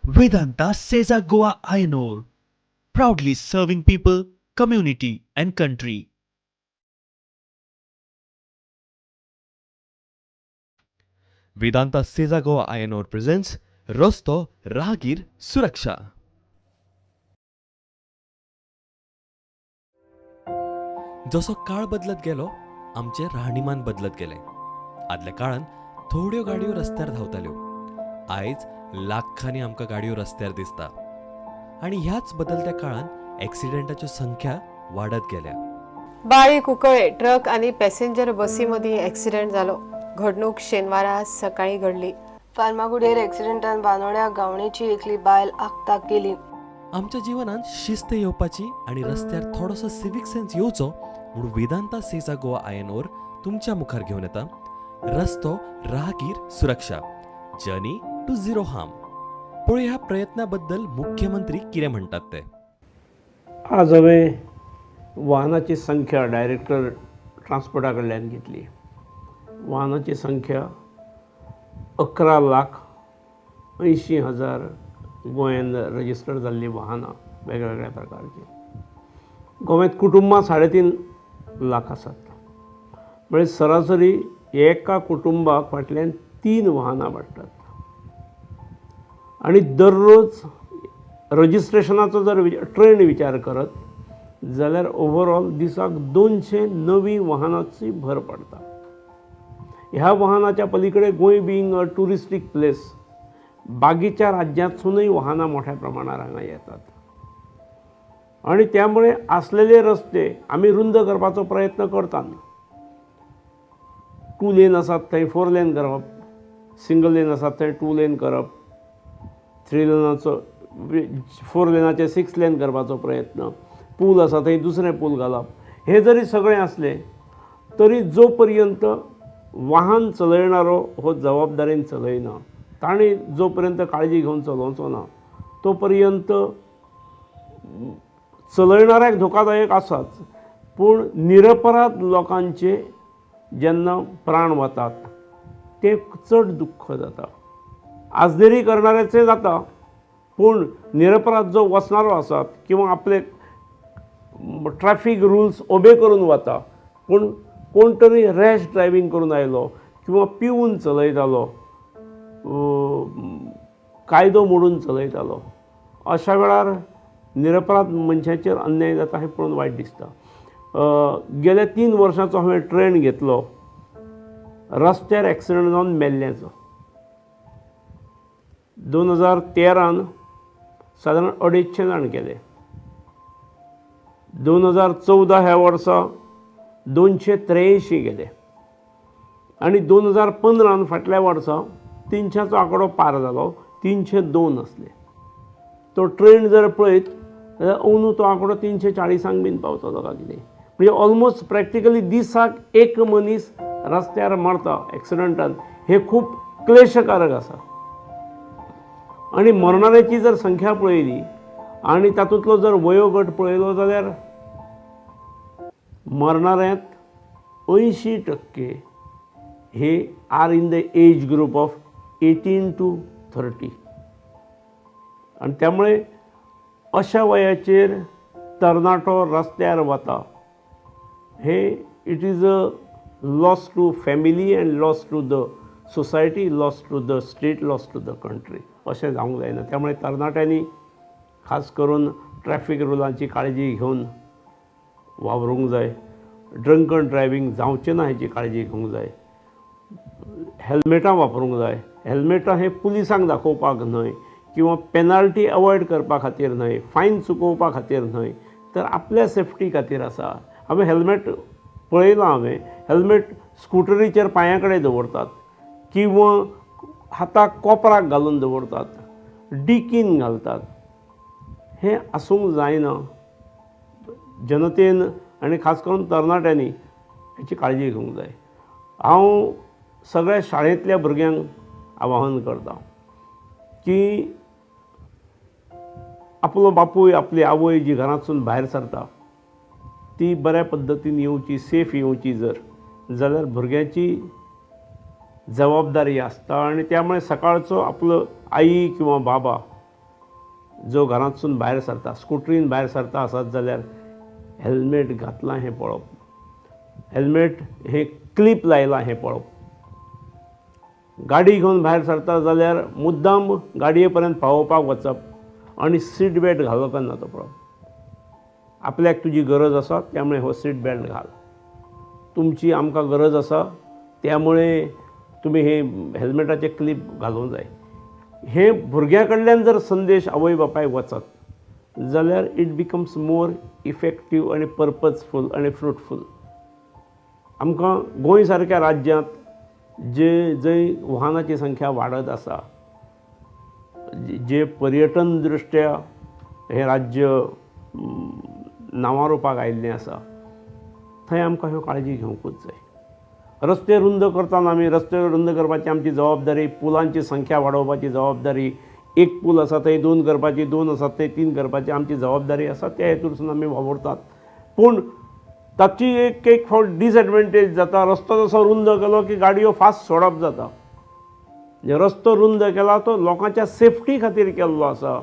Vedanta Sesa Goa Iron Ore, proudly serving people, community, and country. Vedanta Sesa Goa Iron Ore presents Rosto Rahgir Suraksha. जसो काळ बदलत गेलो, आमचें राहणीमान बदलत गेलें. आदल्या काळान थोड्यो गाडयो रस्त्यार धांवताल्यो, आयज लाखांनी आमकां गाडयो रस्त्यार दिसता आनी ह्याच बदलत्या काळान एक्सिडेंटाच्यो संख्या वाडत गेल्या. बाळी कुंकळे ट्रक आणि पॅसेंजर बसीमध्ये ॲक्सिडेंट झालो. घडणूक शेनवारा सकाळी घडली. फार्मागुडयेर एक्सिडेंटान बांदोड्या गावणेची एकली बायल आक्ताक गेली. आमच्या जिवनात शिस्त येवपाची आनी रस्त्यार थोडोसो सिवीक सेन्स येवचो म्हूण वेदांता सेजा गोवा आयन ओर तुमच्या मुखार घेवन येता रस्तो राहगीर सुरक्षा, जर्नी टू झिरो हार्म. पळय ह्या प्रयत्ना बद्दल मुख्यमंत्री कितें म्हणटात ते. आज हांवें वाहनाची संख्या डायरेक्टर ट्रान्सपोर्टा कडल्यान घेतली. वाहनाची संख्या 11,80,000 गोंयान रजिस्टर जाल्लीं वाहनां वेगवेगळ्या प्रकारचीं. गोव्यांत कुटुंबां 3.5 लाख आसात, म्हळ्यार सरासरी एका कुटुंबाक फाटल्यान 3 वाहनां पडटात. आनी दररोज रजिस्ट्रेशनाचो जर ट्रेंड विचार करत जाल्यार ओवरऑल दिसाक 200 नवीं वाहनाची भर पडटा. ह्या वाहनाच्या पलीकडे, Goa being a touristic place, बाकीच्या राज्यांतसूनय वाहनां मोठ्या प्रमाणार हांगा येतात आनी त्यामुळे आसलेले रस्ते आमी रुंद करपाचो प्रयत्न करतात. टू लेन आसात थंय फोर लेन करप, सिंगल लेन आसात थंय टू लेन करप, थ्री लेनाचो फोर लेनाचे सिक्स लेन करपाचो प्रयत्न, पूल आसा थंय दुसरें पूल घालप. हें जरी सगळें आसलें तरी जो पर्यंत वाहन चलयणारो हो जबाबदारेन चलयना, ताणें जो पर्यंत काळजी घेवन चलोवचो ना, तो पर्यंत चलयणाऱ्याक धोकादायक आसाच, पूण निरपराध लोकांचे जेन्ना प्राण वतात तें चड दुख्ख जाता. आजनेरी करणाऱ्याचें जाता, पूण निरपराध जो वचणारो आसात किंवा आपले ट्रॅफीक रुल्स ओबे करून वता, पूण कोण तरी रॅश ड्रायवींग करून आयलो किंवा पिवन चलयतालो, कायदो मोडून चलयतालो, अशा वेळार निरपराध मनशाचेर अन्याय जाता हें पळोवन वायट दिसता. गेल्या 3 वर्सांचो हांवें ट्रेंड घेतलो रस्त्यार एक्सिडंट जावन मेल्ल्याचो. 2013न सादारण 250 जाण गेले. 2014 ह्या वर्सा 283 गेले आनी 2015न फाटल्या वर्सा 300चो आंकडो पार जालो, 302 आसले. तो ट्रेंड जर पळयत जाल्यार अंदू तो आंकडो 340आंक बीन पावतलो काय कितें. म्हणजे ऑलमोस्ट प्रॅक्टिकली दिसाक एक मनीस रस्त्यार मरता एक्सिडंटान. हें खूब क्लेशकारक आसा. आनी मरणाऱ्याची जर संख्या पळयली आनी तातूंतलो जर वयोगट पळयलो जाल्यार मरणाऱ्यांत 80% हे are in the age group of 18 to 30. आनी त्यामुळे अशा वयाचेर तरणाटो रस्त्यार वता हे it is a loss to family and loss to the society, loss to the state, loss to the country. अशें जावंक जायना. त्यामुळे तरणाट्यांनी खास करून ट्रॅफीक रुलांची काळजी घेवन वावरूंक जाय. ड्रंकन ड्रायवींग जावचें ना हेची काळजी घेवंक जाय. हेल्मेटां वापरूंक जाय. हेल्मेटां हें पुलिसांक दाखोवपाक न्हय किंवा पेनाल्टी अवॉयड करपा खातीर न्हय, फायन चुकोवपा खातीर न्हय, तर आपल्या सेफ्टी खातीर आसा. हांवें हेल्मेट पळयलां, हांवें हेल्मेट स्कुटरीचेर पांया कडेन दवरतात किंवा हाताक कोपराक घालून दवरतात, डिकीन घालतात. हें आसूंक जायना. जनतेन आनी खास करून तरणाट्यांनी हेची काळजी घेवंक जाय. हांव सगळ्या शाळेंतल्या भुरग्यांक आवाहन करता की आपलो बापूय, आपली आवय जी घरांतसून भायर सरता ती बऱ्या पद्दतीन येवची, सेफ येवची जर जाल्यार भुरग्याची जबाबदारी आसता. आनी त्यामुळे सकाळचो आपलो आई किंवा बाबा जो घरांतसून भायर सरता, स्कुटरीन भायर सरता आसत जाल्यार हेल्मेट घातलां हें पळोवप, हेल्मेट हें क्लिप लायलां हें पळोवप. गाडी घेवन भायर सरता जाल्यार मुद्दाम गाडये पर्यंत पावोवपाक वचप आनी सीट बेल्ट घालो काय ना तो पळोवप. आपल्याक तुजी गरज आसा त्यामुळे हो सीट बेल्ट घाल, तुमची आमकां गरज आसा त्यामुळे तुमी हे हेल्मेटाचे क्लिप घालूंक जाय. हे भुरग्यां कडल्यान जर संदेश आवय बापायक वचत जाल्यार it becomes more effective आनी पर्पजफूल आनी फ्रुटफूल. आमकां गोंय सारक्या राज्यांत जे जंय वाहनाची संख्या वाडत आसा, जे पर्यटन दृश्ट्या हें राज्य नांवारूपाक आयिल्लें आसा, थंय आमकां ह्यो काळजी घेवंकूच जाय. रस्ते रुंद करतना आमी रस्ते रुंद करपाची आमची जबाबदारी, पुलांची संख्या वाडोवपाची जबाबदारी, एक पूल आसा थंय दोन करपाची, दोन आसात थंय तीन करपाची आमची जबाबदारी आसा, त्या हेतूरसून आमी वावुरतात. पूण ताची एक एक फावट डिसएडवांटेज जाता, रस्तो जसो रुंद केलो की गाडयो फास्ट सोडप जाता. रस्तो रुंद केला तो लोकांच्या सेफ्टी खातीर केल्लो आसा,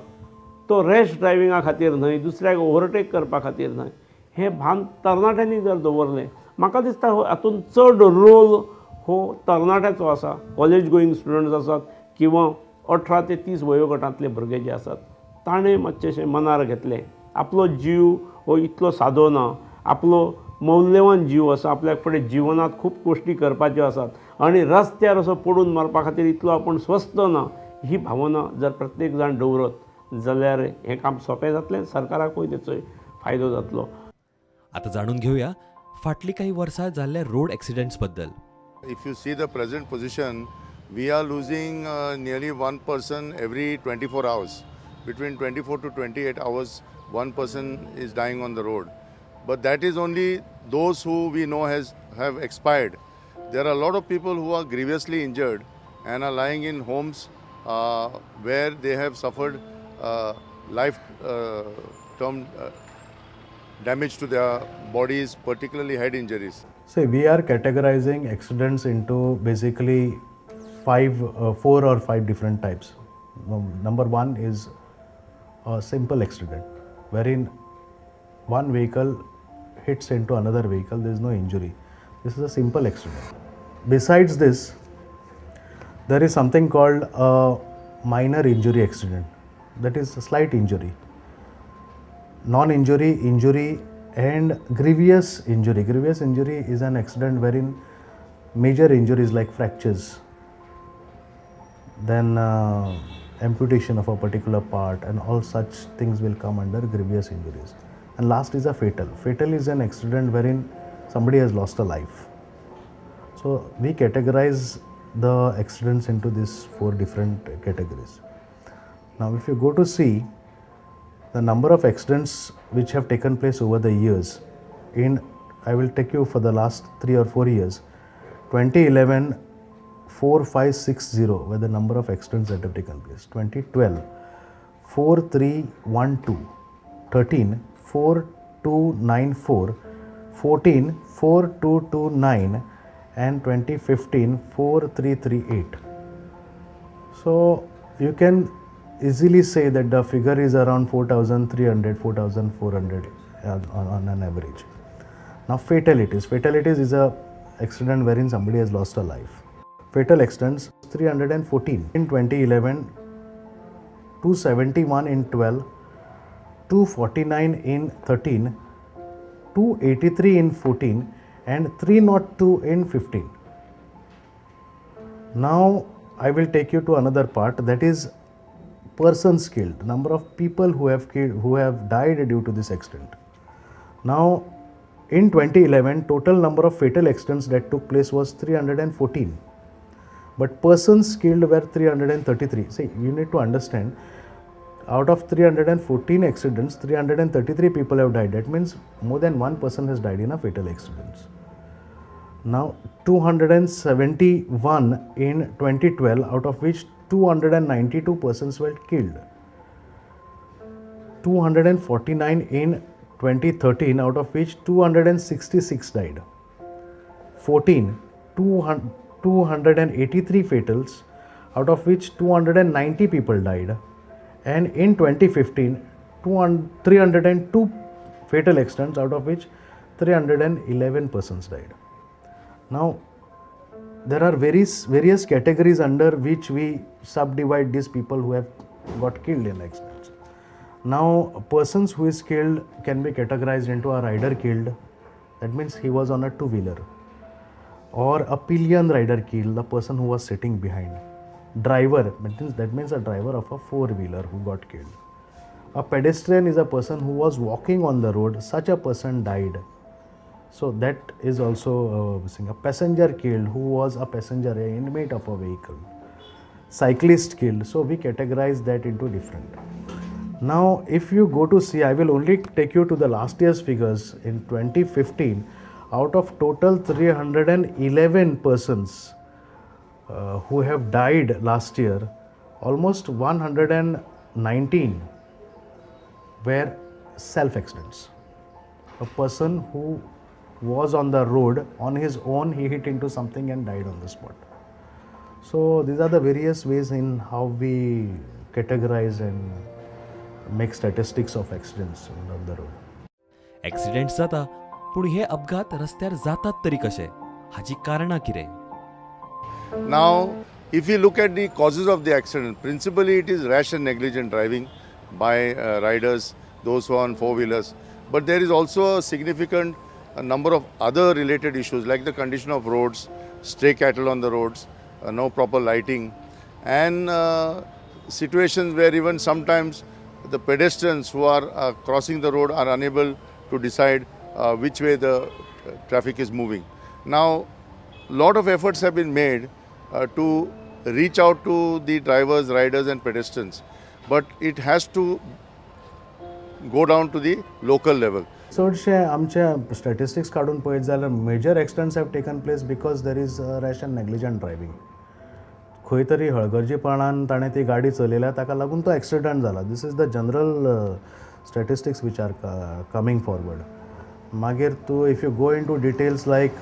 तो रॅश ड्रायविंगा खातीर न्हय, दुसऱ्याक ओवरटेक करपा खातीर न्हय. हें भान तरणाट्यांनी जर दवरलें, म्हाका दिसता हातूंत चड रोल हो तरणाट्याचो आसा. कॉलेज गोईंग स्टुडंट्स आसात किंवा 18 ते 30 वयोगटांतले भुरगे जे आसात ताणें मातशें मनार घेतलें, आपलो जीव हो इतलो सादो ना, आपलो मौल्यवान जीव आसा, आपल्याक फुडें जिवनांत खूब गोश्टी करपाच्यो आसात आनी रस्त्यार असो पडून मरपा खातीर इतलो आपूण स्वस्थ ना, ही भावना जर प्रत्येक जाण दवरत जाल्यार हें काम सोंपें जातलें, सरकाराकूय तेचो फायदो जातलो. आता जाणून घेऊया फाटली काही वर्सां जाल्ल्या रोड ॲक्सिडेंट्स बद्दल. If you see the present position, we are losing nearly one person every 24 hours. Between 24 to 28 hours, one person is dying on the road. But that is only those who we know have expired. There are a lot of people who are grievously injured and are lying in homes where they have suffered life-term damage to their bodies, particularly head injuries. So we are categorizing accidents into basically four or five different types. Number one is a simple accident, wherein one vehicle hits into another vehicle, there is no injury. This is a simple accident. Besides this, there is something called a minor injury accident, that is a slight injury. Non-injury, injury and grievous injury. Grievous injury is an accident wherein major injuries like fractures, then amputation of a particular part and all such things will come under grievous injuries. And last is a fatal. Fatal is an accident wherein somebody has lost a life. So we categorize the accidents into these four different categories. Now if you go to see the number of accidents which have taken place over the years, in I will take you for the last 3 or 4 years, 2011 4560 were the number of accidents that have taken place, 2012 4312, 13 4294, 14 4229 and 2015 4338. So you can easily say that the figure is around 4,300, 4,400 on an average. Now fatalities. Fatalities is a accident wherein somebody has lost a life. Fatal accidents 314 in 2011, 271 in 12, 249 in 13, 283 in 14 and 302 in 15. Now I will take you to another part, that is persons killed, number of people who have killed, who have died due to this accident. Now in 2011, total number of fatal accidents that took place was 314, but persons killed were 333. See, you need to understand, out of 314 accidents, 333 people have died. That means more than one person has died in a fatal accidents. Now 271 in 2012, out of which 292 persons were killed. 249 in 2013, out of which 266 died. 14, 283 fatals, out of which 290 people died. And in 2015 302 fatal accidents, out of which 311 persons died. Now there are various categories under which we subdivide these people who have got killed in accidents. Now, persons who is killed can be categorized into a rider killed, that means he was on a two wheeler, or a pillion rider killed, the person who was sitting behind. Driver, that means a driver of a four wheeler who got killed. A pedestrian is a person who was walking on the road, such a person died. So that is also a passenger killed, who was a passenger, an inmate of a vehicle. Cyclist killed. So we categorize that into different. Now, if you go to see, I will only take you to the last year's figures. In 2015, out of total 311 persons who have died last year, almost 119 were self accidents. A person who was on the road on his own, he hit into something and died on the spot. So these are the various ways in how we categorize and make statistics of accidents on the road. Accident जाता, पूण हे अपघात रस्त्यार जातात तरी कशे, हाची कारणां कितें? Now, if you look at the causes of the accident, principally it is rash and negligent driving by riders, those who are on four wheelers. But there is also a significant number of other related issues like the condition of roads, stray cattle on the roads, no proper lighting, and situations where even sometimes the pedestrians who are crossing the road are unable to decide which way the traffic is moving. Now, lot of efforts have been made to reach out to the drivers, riders, and pedestrians, but it has to go down to the local level. चडशे आमचे statistics काडून पळयत जाल्यार, major accidents have taken place because there is rash and negligent driving. खंय तरी हळगर्जीपणान ताणें ती गाडी चलयल्या, ताका लागून तो एक्सिडंट जाला. This is the general statistics which are coming forward. मागीर तूं if you go into details, like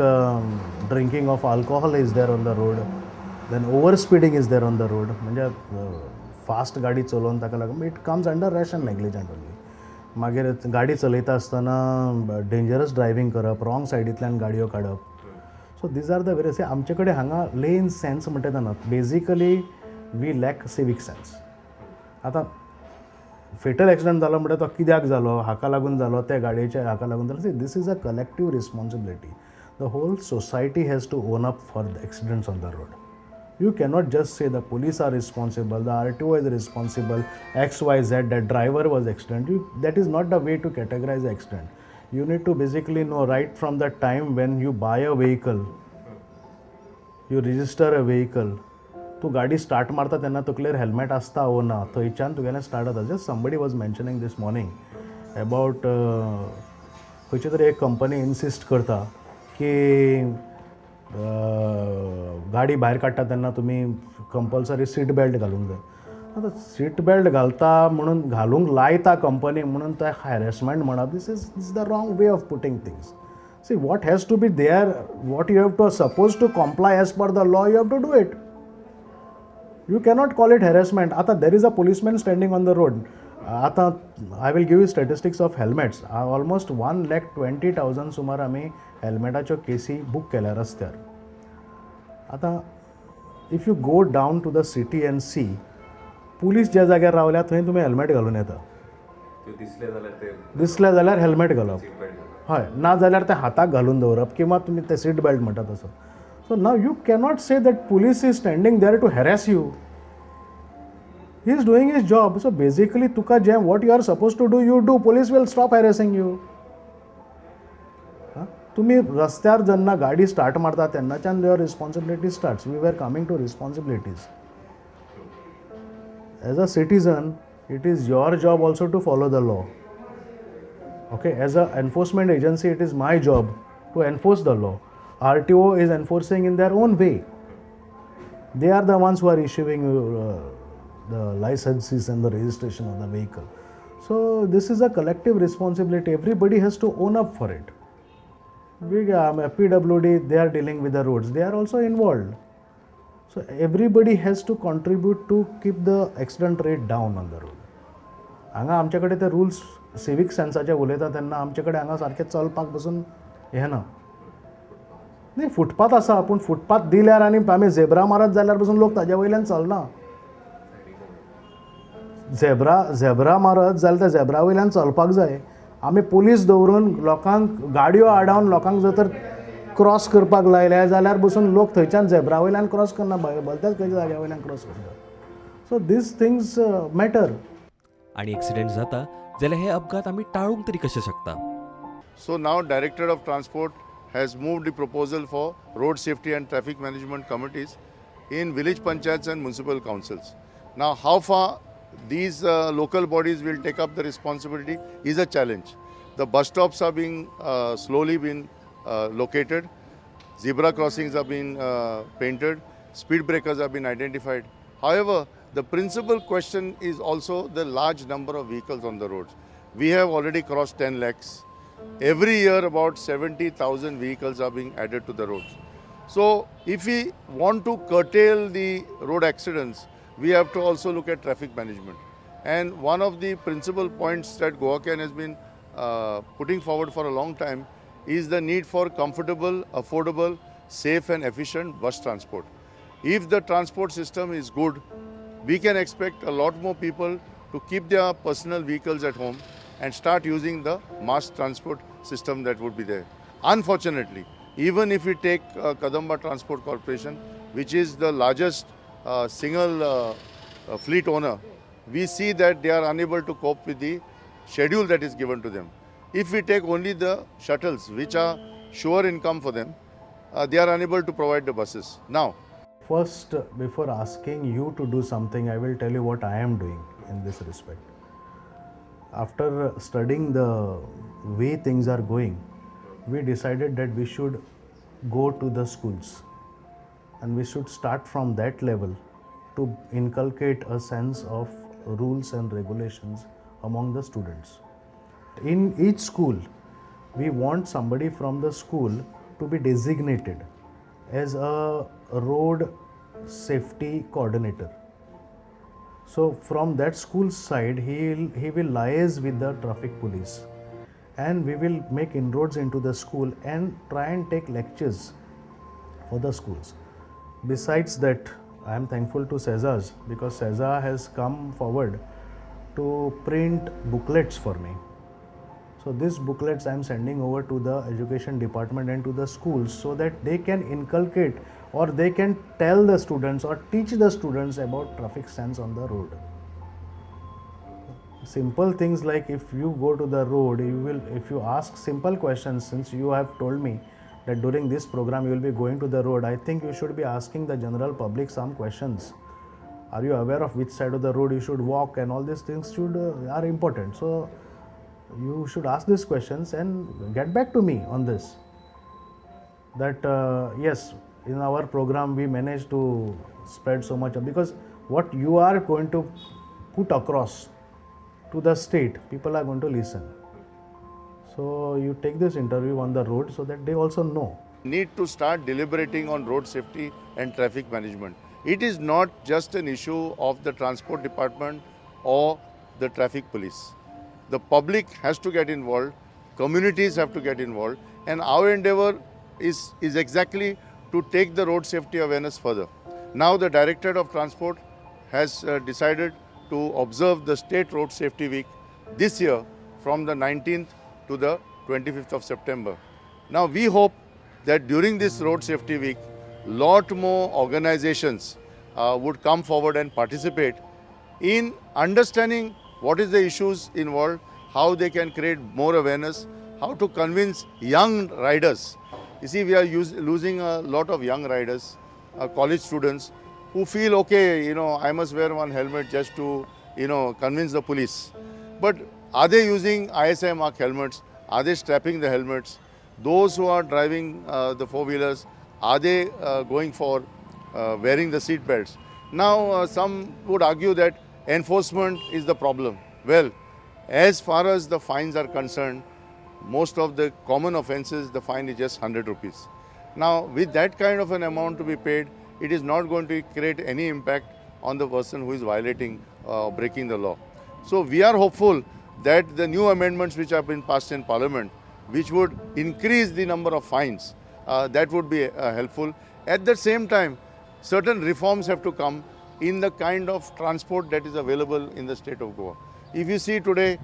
drinking of alcohol is there on the road, then over speeding is there on the road, म्हणजे fast गाडी चलोवन, ताका लागून it comes under rash and negligent only. मागीर गाडी चलयता आसतना डेंजरस ड्रायव्हींग करप, wrong सायडींतल्यान गाडयो काडप. So these are the various. आमचे कडेन हांगा लेन सेन्स म्हणटा ते ना. Basically, we lack civic sense. आतां फेटल एक्सिडंट जालो म्हणटा तो कित्याक जालो, हाका लागून जालो, त्या गाडयेच्या हाका लागून जालो. This is a collective responsibility. The whole society has to own up for the accidents on the road. You cannot just say the police are responsible, the RTO is responsible, X, Y, Z, that driver was accident. That is not the way to categorize accident. You need to basically know right from the time when you buy a vehicle, you register a vehicle, तूं गाडी start मारता तेन्ना तकलेर helmet आसता वो ना, थंयच्यान तुगेलें स्टार्ट जाता. Just somebody was mentioning this morning about खंयची तरी एक कंपनी इन्सिस्ट करता की गाडी भायर काडटा तेन्ना तुमी कंपल्सरी सीट बेल्ट घालूंक जाय. आतां सीट बेल्ट घालता म्हणून, घालूंक लायता कंपनी म्हणून तें हॅरेसमेंट म्हणप, this is the wrong way of putting things. See, what has to be there, what you have to suppose to comply as per the law, you have to do it. You cannot call it harassment. आतां there is a policeman standing on the road. आतां I will give you statistics of helmets. Almost 1,20,000 सुमार आमी हेल्मेटाच्यो केसी book केल्या रस्त्यार. आतां if you go down to the city and see, police ज्या जाग्यार रावल्या थंय तुमी हेल्मेट घालून येता. दिसले जाल्यार हेल्मेट घालप, हय, ना जाल्यार ते हाताक घालून दवरप किंवा तुमी ते सीट बेल्ट म्हणटा तसो. So now you cannot say that police is standing there to harass you. He is doing his job. So basically तुका जें what you are suppose to do, you do. Police will stop harassing you. तुमी रस्त्यार जेन्ना गाडी start मारता तेन्नाच्यान your responsibility starts. We are coming to responsibilities. As a citizen, it is your job also to follow the law, okay? As a enforcement agency, it is my job to enforce the law. RTO is enforcing in their own way. They are the ones who are issuing the licenses and the registration of the vehicle. So this is a collective responsibility. Everybody has to own up for it. We, PWD, they are dealing with the roads. They are also involved. So everybody has to contribute to keep the accident rate down on the road. हांगा आमचे कडेन ते rules civic सेन्साचे उलयता तेन्ना आमचे कडेन हांगा सारकें चलपाक बसून हें ना. न्ही, फुटपाथ आसा, पूण फुटपाथ दिल्यार आनी आमी झेब्रा मारत जाल्यार पसून लोक ताज्या वयल्यान चलना. झेब्रा मारत जाल्यार त्या झेब्रा वयल्यान चलपाक जाय. आमी पुलीस दवरून लोकांक गाडयो आडावन लोकांक जर तर क्रॉस करपाक लायले जाल्यार बसून लोक थंयच्यान झेब्रा वयल्यान क्रॉस करना, भलत्याच खंयच्या जाग्या वयल्यान क्रॉस करता. So these things matter. आनी एक्सिडेंट जाता जाल्यार हे अपघात आमी टाळूंक तरी कशें शकता? So now Directorate of Transport has moved the proposal for road safety and traffic management committees in village panchayats and municipal councils. Now, how far these local bodies will take up the responsibility is a challenge. The bus stops are being slowly been located, zebra crossings have been painted, speed breakers have been identified. However, the principal question is also the large number of vehicles on the roads. We have already crossed 10 lakhs. Every year, about 70,000 vehicles are being added to the roads. So, if we want to curtail the road accidents, we have to also look at traffic management. And one of the principal points that GoaCan has been putting forward for a long time is the need for comfortable, affordable, safe and efficient bus transport. If the transport system is good, we can expect a lot more people to keep their personal vehicles at home and start using the mass transport system that would be there. Unfortunately, even if we take Kadamba Transport Corporation, which is the largest single fleet owner, we see that they are unable to cope with the schedule that is given to them. If we take only the shuttles, which are sure income for them, they are unable to provide the buses. Now, First, before asking you to do something, I will tell you what I am doing in this respect. After studying the way things are going, we decided that we should go to the schools and we should start from that level to inculcate a sense of rules and regulations among the students. In each school, we want somebody from the school to be designated as a road safety coordinator. So from that school side, he will liaise with the traffic police, and we will make inroads into the school and try and take lectures for the schools. Besides that, I am thankful to Sezas, because Seza has come forward to print booklets for me. So these booklets I am sending over to the education department and to the schools so that they can inculcate or they can tell the students or teach the students about traffic sense on the road. Simple things like if you go to the road, if you ask simple questions, since you have told me that during this program you will be going to the road, I think you should be asking the general public some questions. Are you aware of which side of the road you should walk, and all these things are important. So you should ask these questions and get back to me on this. That yes, in our program we managed to spread so much, because what you are going to put across to the state, people are going to listen. So you take this interview on the road so that they also know. Need to start deliberating on road safety and traffic management. It is not just an issue of the transport department or the traffic police. The public has to get involved, communities have to get involved, and our endeavor is exactly to take the road safety awareness further. Now the Directorate of Transport has decided to observe the State Road Safety Week this year from the 19th to the 25th of September. Now we hope that during this Road Safety Week, lot more organizations would come forward and participate in understanding what is the issues involved, how they can create more awareness, how to convince young riders. You see, we are losing a lot of young riders, college students, who feel, okay, you know, I must wear one helmet just to, you know, convince the police. But are they using ISI mark helmets? Are they strapping the helmets? Those who are driving the four-wheelers, are they going for wearing the seat belts? Now, some would argue that enforcement is the problem. Well, as far as the fines are concerned, most of the common offences, the fine is just 100 rupees. Now, with that kind of an amount to be paid, it is not going to create any impact on the person who is violating, breaking the law. So we are hopeful that the new amendments which have been passed in Parliament, which would increase the number of fines, that would be helpful. At the same time, certain reforms have to come in the kind of transport that is available in the state of Goa. If you see today,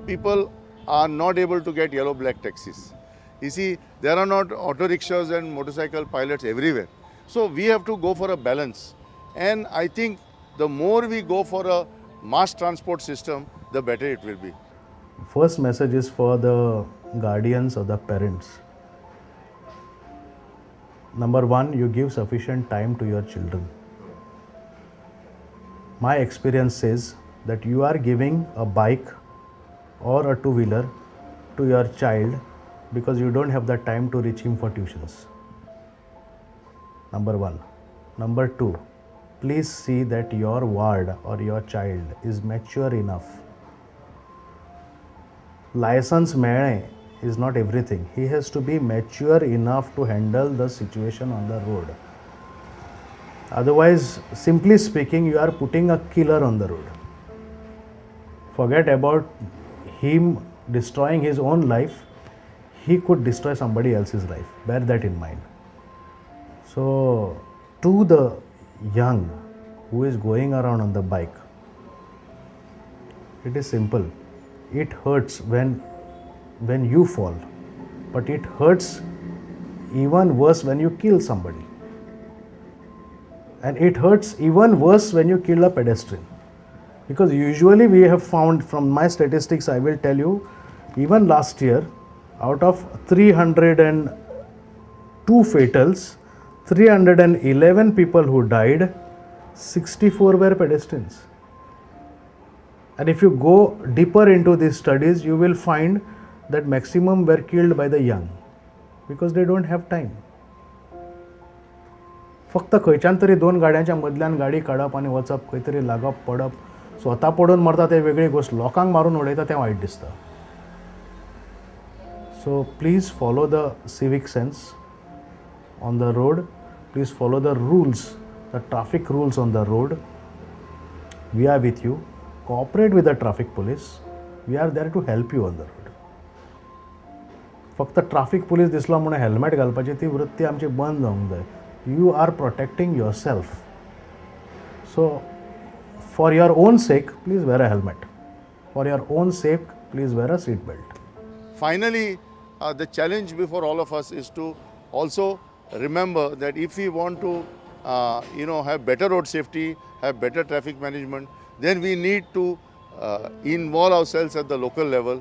people are not able to get yellow black taxis. You see, there are not auto rickshaws and motorcycle pilots everywhere. So we have to go for a balance. And I think the more we go for a mass transport system, the better it will be. First message is for the guardians or the parents. Number one, you give sufficient time to your children. My experience says that you are giving a bike or a two wheeler to your child because you don't have the time to reach him for tuitions. Number one. Number two, please see that your ward or your child is mature enough. License मेळ्ळें is not everything. He has to be mature enough to handle the situation on the road. Otherwise, simply speaking, you are putting a killer on the road. Forget about him destroying his own life, he could destroy somebody else's life. Bear that in mind. So, to the young who is going around on the bike, it is simple. It hurts when you fall, but it hurts even worse when you kill somebody. And it hurts even worse when you kill a pedestrian. Because usually we have found, from my statistics, I will tell you, even last year, out of 302 fatals, 311 people who died, 64 were pedestrians. And if you go deeper into these studies, you will find that maximum were killed by the young because they don't have time. फक्त खंयच्यान तरी दोन गाडयांच्या मदल्यान गाडी काडप आनी वचप, खंय तरी लागप, पडप. स्वता पडून मरता तें वेगळी गोश्ट, लोकांक मारून उडयता तें वायट दिसता. So please follow the civic sense on the road. Please follow the rules, the traffic rules on the road. We are with you. Cooperate with the traffic police. We are there to help you on the road. फक्त traffic police दिसलो म्हणून helmet घालपाची ती वृत्ती आमची बंद जावंक जाय. You are protecting yourself, so for your own sake, please wear a helmet. For your own sake, please wear a seat belt. Finally, the challenge before all of us is to also remember that if we want to have better road safety, have better traffic management, then we need to involve ourselves at the local level,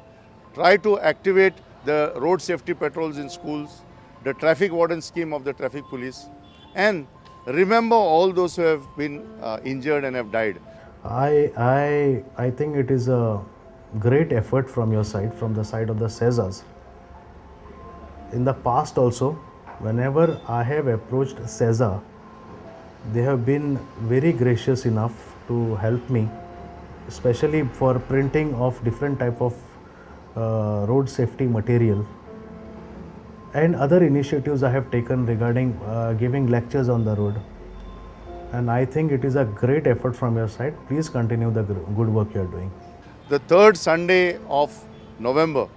try to activate the road safety patrols in schools, the traffic warden scheme of the traffic police, and remember all those who have been injured and have died. I think it is a great effort from your side, from the side of the SEZAs. In the past also, whenever I have approached SEZA, they have been very gracious enough to help me, especially for printing of different type of road safety material and other initiatives I have taken regarding giving lectures on the road. And I think it is a great effort from your side. Please continue the good work you are doing. The third Sunday of November,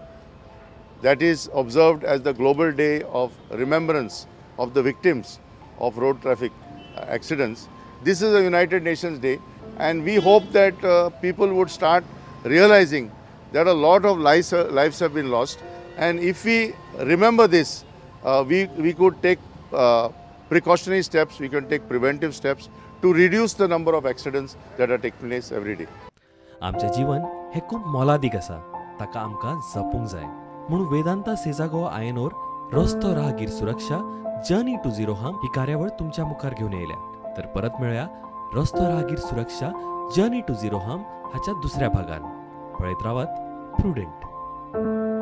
that is observed as the Global Day of Remembrance of the victims of road traffic accidents. This is a United Nations Day, and we hope that people would start realizing that a lot of lives have been lost. And if we remember this, we could take precautionary steps, we can take preventive steps to reduce the number of accidents that are taking place every day. आमचें जीवन हें खूब मोलादीक आसा, ताका आमकां जपूंक जाय. म्हूण वेदांता सेझा गोवा आयनोर रस्तो राहगीर सुरक्षा जर्नी टू झिरो हार्म ही कार्यावळ तुमच्या मुखार घेवन येयल्या. तर परत मेळया रस्तो राहगीर सुरक्षा जर्नी टू झिरो हार्म हाच्या दुसऱ्या भागान. पळयत रावात प्रुडंट.